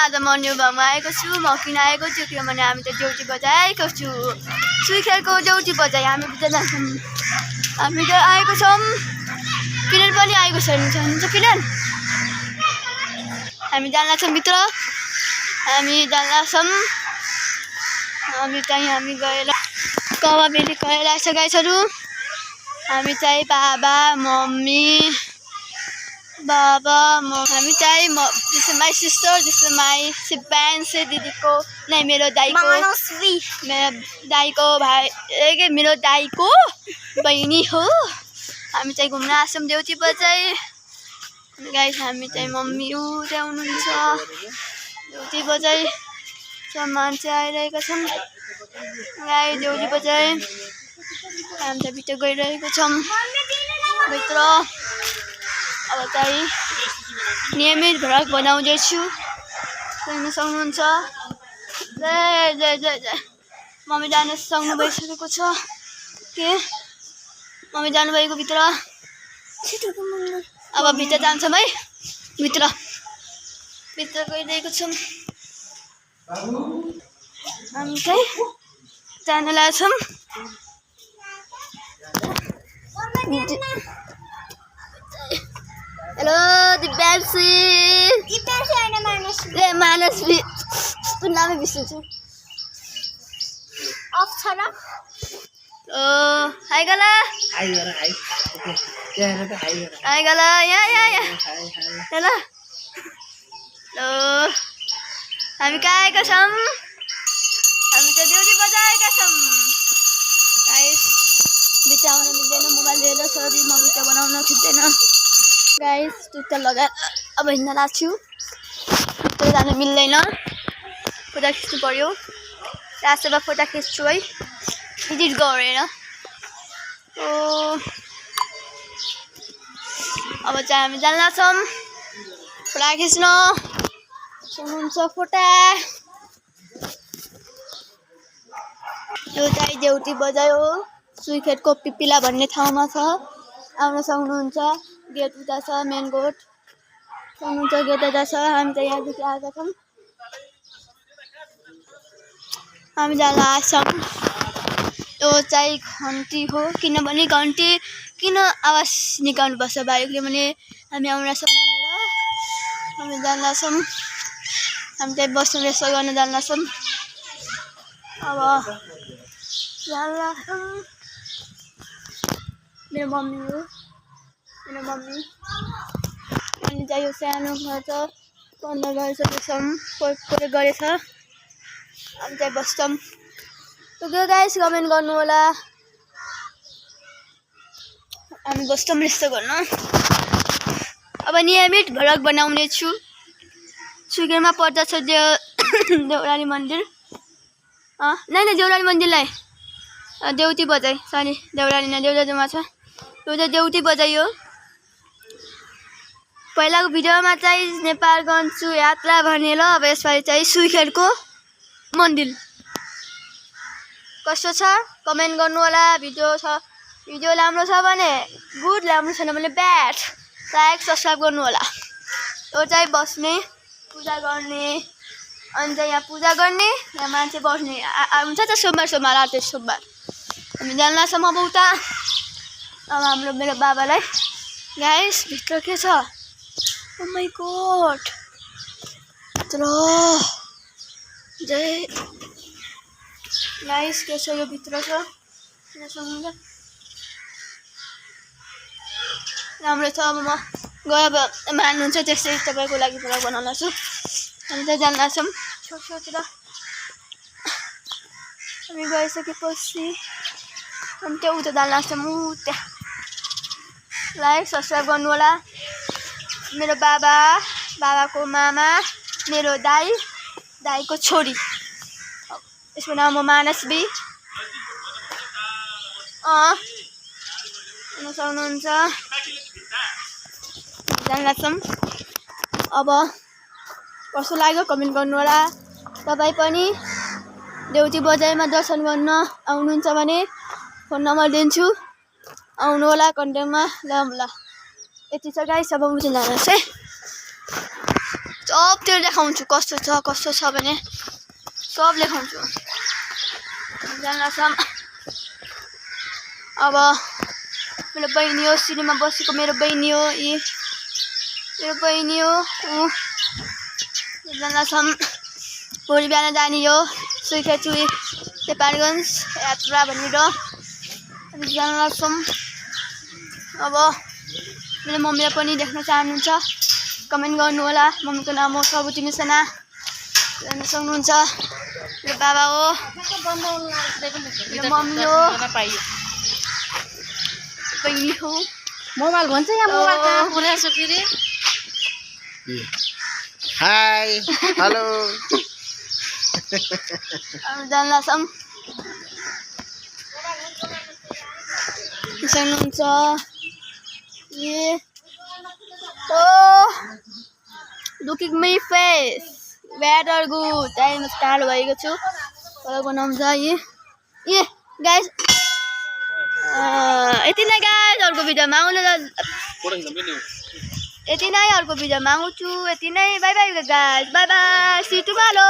आज म न्यू गाउँमा आएको छु। म किन आएको छु किनभने हामी त ड्युटी बजाएको छु। सुइखेलको ड्युटी बजाइ हामी भित्र जान्छौँ। हामी त आएको छौँ। किरण पनि आएको छैन किरण हामी जान लाग्छौँ भित्र। हामी जान लाग्छौँ। हामी गएर कवा बेली गएर आएछ गाइसहरू। हामी चाहिँ बाबा मम्मी हामी चाहिँ this is my sister, this is my सिब्बान्स दिदीको नै मेरो दाइको भाइ मेरो दाइको बहिनी हो। हामी चाहिँ घुम्न आछौँ ड्युटी बजाइ। गाइस हामी चाहिँ मम्मी त्यहाँ हुनुहुन्छ ड्युटी बजाइ। मान्छे आइरहेका छन् गाई ड्युटी बजाइ। हामी चाहिँ भित्र गइरहेको छौँ भित्र। अब चाहिँ नियमित भ्लग बनाउँदैछु हेर्न सक्नुहुन्छ। जय मम्मी जान सक्नु भइसकेको छ के मम्मी जानुभएको भित्र। अब भित्र जान्छौँ है। भित्र गइरहेको छौँ। हामी चाहिँ जान लाग्छौँ। हेलो दिव्यांशी मानसी नामै बिर्सिन्छु। हाई गला यहाँ ल। हामी कहाँ आएका छौँ? हामी त ड्युटी बजाएका छौँ। गाइस भित्र आउन मिल्दैन मोबाइल लिएर। सरी म भित्र बनाउन खिच्दैन। गाइस जुत्ता लगाएर अब हिँड्न लाग्छु। भित्र जान मिल्दैन। फोटो खिच्नु पर्यो। रास्तामा फोटो खिच्छु है एडिट गरेर। अब चाहिँ हामी जान लाग्छौँ फोटो खिच्न। सुन्नुहुन्छ फोटा यो चाहिँ ड्युटी बजायो। सुइखेलको पिपिला भन्ने ठाउँमा छ। आउन सक्नुहुन्छ। गेट उता छ मेन गेट सक्नुहुन्छ। गेट उता छ। हामी चाहिँ यहाँदेखि आएका छौँ। हामी जान लाग्छौँ। यो चाहिँ घन्टी हो किनभने घन्टी किन आवाज निकाल्नुपर्छ बाहिर किनभने हामी आउन सक्छौँ भनेर हामी जान लाग्छौँ। हामी चाहिँ बस्नु रेस्ट गर्न जान लाग्छौँ। अब जान लाग्छौँ। मेरो मम्मी हो अनि चाहिँ यो सानो घर छ 15 वर्षसम्म पोहोर गरेछ। हामी चाहिँ बस्छौँ। त्यो गाइस कमेन्ट गर्नु होला। हामी बस्छौँ रेस्ट गर्न। अब नियमित भ्लग बनाउने छु। सुइखेलमा पर्दछ देउराली मन्दिर। नै देउराली मन्दिरलाई ड्युटी बजाइ सरी देउराली न देउरालीमा छ। यो चाहिँ ड्युटी बजाइयो। पहिलाको भिडियोमा चाहिँ नेपालगञ्ज यात्रा भनेर अब यसपालि चाहिँ सुइखेलको मन्दिर कस्तो छ कमेन्ट गर्नु होला। भिडियो राम्रो छ भने गुड, राम्रो छैन भने ब्याड। लाइक सब्सक्राइब गर्नु होला। यो चाहिँ बस्ने पूजा गर्ने अनि चाहिँ यहाँ पूजा गर्ने यहाँ मान्छे बस्ने हुन्छ त सोमबार आते सोमबार। हामी जान लाग्छौँ अब उता। अब हाम्रो मेरो बाबालाई गाइस भित्र के छ? ओ माई गॉड भित्र जय गाइस के छ यो भित्र छ राम्रो छ। अब म गए अब मान्नुहुन्छ त्यसै तपाईँको लागि भ्लग बनाउन छु। हामी त जान लाग्छौँ छेउतिर। हामी गइसकेपछि हामी त्यो उता जान लाग्छौँ। त्यहाँ लाइक सब्सक्राइब गर्नु होला। मेरो बाबाको मामा मेरो दाइको छोरी यसको नाम हो मानसबी। हेर्न सक्नुहुन्छ जान लाग्छौँ। अब कस्तो लाग्यो कमेन्ट गर्नु होला। तपाईँ पनि ड्युटी बजाइमा दर्शन गर्न आउनुहुन्छ भने फोन नम्बर दिन्छु आउनु होला कन्ट्याक्टमा। ल यति छ गाइस। अब म चाहिँ जानुहोस् है। सब त्यो देखाउँछु कस्तो छ भने सब देखाउँछु जान्लासम्म अब मेरो बहिनी हो सिनेमा बसेको मेरो बहिनी हो मेरो बहिनी हो जान्लासम्म भोलि बिहान जाने हो सुइखेचुई नेपालगञ्ज यात्रा भनेर जान्लासम्म अब मेरो मम्मीलाई पनि देख्न चाहनुहुन्छ कमेन्ट गर्नु होला मम्मीको नाम हो सबुती मिसना जान्न सक्नुहुन्छ मेरो बाबा हो मेरो मम्मी हो बहिनी हो मोबाइल भन्छ यहाँ मोबाइल कहाँ पुऱ्याएको छ फेरि हाई हेलो जान्लासम्म सक्नुहुन्छ looking my face bad or good म टाढो भएको छु तर बनाउँछ गाइस यति नै गाइस अर्को भिडियोमा आउनु यति नै अर्को भिडियोमा आउँछु यति नै by by guys by by see tomorrow